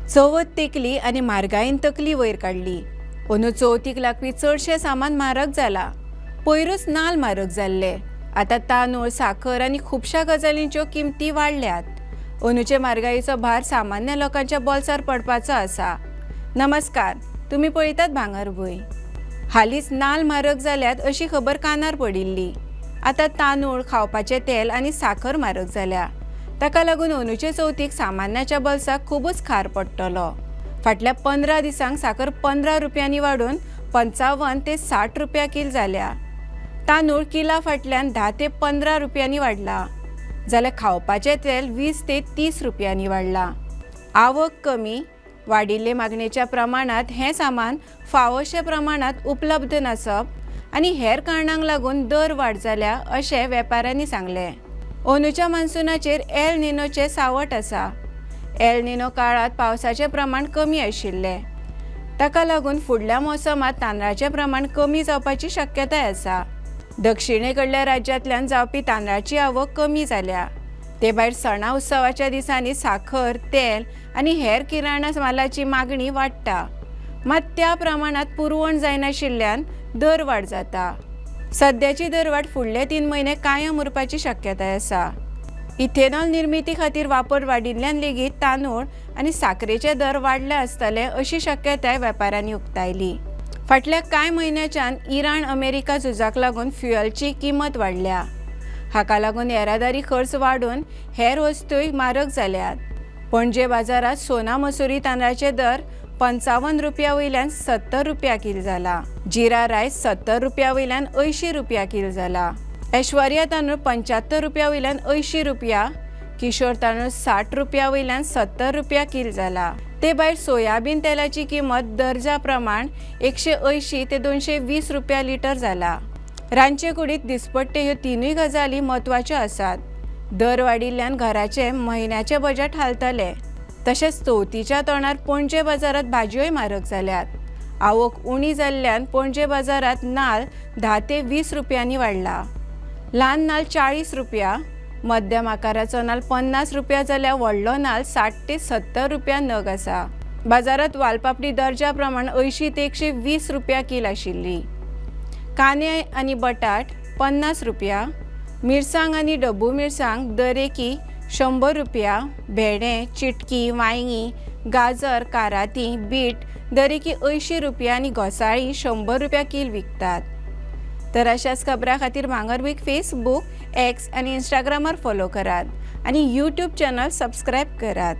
चवथ तेंकली आनी म्हारगायेन तकली वयर काडली. अंदू चवथीक लागपी चडशें सामान म्हारग जालां. पयरूच नाल म्हारग जाल्ले, आतां तांदूळ, साखर आनी खुबश्या गजालींच्यो किमती वाडल्यात. अंदूचे म्हारगायेचो भार सामान्य लोकांच्या बोल्सार पडपाचो आसा. नमस्कार, तुमी पळयतात भांगरभूंय. हालींच नाल म्हारग जाल्यात अशी खबर कानार पडिल्ली. आतां तांदूळ, खावपाचें तेल आनी साखर म्हारग जाल्या. ताका लागून अंदूचे चवथीक सामान्याच्या बोल्साक खुबूच खार पडटलो. फाटल्या 15 दिसांक साखर 15 रुपयांनी वाडून 55 ते 60 रुपया कील जाल्या. तांदूळ किला फाटल्यान 10 ते 15 रुपयांनी वाडला, जाल्यार खावपाचें तेल 20 ते 30 रुपयांनी वाडला. आवक कमी, वाडिल्ले मागणेच्या प्रमाणांत हें सामान फावोशे प्रमाणांत उपलब्ध नासप आनी हेर कारणांक लागून दर वाड जाल्या अशें वेपाऱ्यांनी सांगलें. अंदूच्या मान्सुनाचेर एल निनोचें सावट आसा. एल निनो काळांत पावसाचें प्रमाण कमी आशिल्लें. ताका लागून फुडल्या मोसमांत तांदळाचें प्रमाण कमी जावपाची शक्यताय आसा. दक्षिणे कडल्या राज्यांतल्यान जावपी तांदळाची आवक कमी जाल्या. ते भायर सणा उत्सवाच्या दिसांनी साखर, तेल आनी हेर किराणा मालाची मागणी वाडटा, मात त्या प्रमाणांत पुरवण जायनाशिल्ल्यान दरवाड जाता. सद्याची दरवाड फुडले 3 म्हयने कायम उरपाची शक्यताय आसा. इथेनॉल निर्मिती खातीर वापर वाडिल्ल्यान लेगीत तांदूळ आनी साखरेचे दर वाडले आसतले अशी शक्यताय वेपाऱ्यांनी उक्तायली. फाटल्या कांय म्हयन्याच्यान इराण अमेरिका झुजाक लागून फ्युअलची किंमत वाडल्या. हाका लागून येरादारी खर्च वाडून हेर वस्तूय म्हारग जाल्यात. पणजे बाजारात सोना मसुरी तांदळाचे दर 55 रुपया वयल्यान 70 रुपया कील जाला. जिरा रायस 70 रुपया वयल्यान 80 रुपया कील जाला. ऐश्वर्या तांदूळ 75 रुपया वयल्यान 80 रुपया, किशोर तांदूळ 60 रुपया वयल्यान 70 रुपया कील जाला. ते भायर सोयाबीन तेलाची किंमत दर्जा प्रमाण 180 ते 220 रुपया लिटर जाला. रांदचे कुडींत दिसपट्टे ह्यो तिनूय गजाली म्हत्वाच्यो आसात. दर वाडिल्ल्यान घराचें म्हयन्याचें बजट हालतलें. तशेंच चवथीच्या तोंडार पणजे बाजारांत भाजयोय म्हारग जाल्यात. आवक उणी जाल्ल्यान पणजे बाजारांत नाल 10 ते 20 रुपयांनी वाडला. ल्हान नाल 40 रुपया, मध्यम आकाराचो नाल 50 रुपया जाल्यार व्हडलो नाल 60 ते 70 रुपया नग आसा. बाजारांत वालपापडी दर्जा प्रमाण 80 ते 120 रुपया कील आशिल्ली. कांदे आनी बटाट 50 रुपया, मिरसांग आनी डब्बू मिरसांग दरेकी 100 रुपया, भेंडे, चिटकी, वांयगीं, गाजर, काराती, बीट दरेकी 80 रुपया आनी घोसाळीं 100 रुपया कील विकतात. तर अशाच खबरां खातीर भांगरभूंयक फेसबूक, एक्स आनी इंस्टाग्रामार फॉलो करात आनी यूट्यूब चॅनल सबस्क्रायब करात.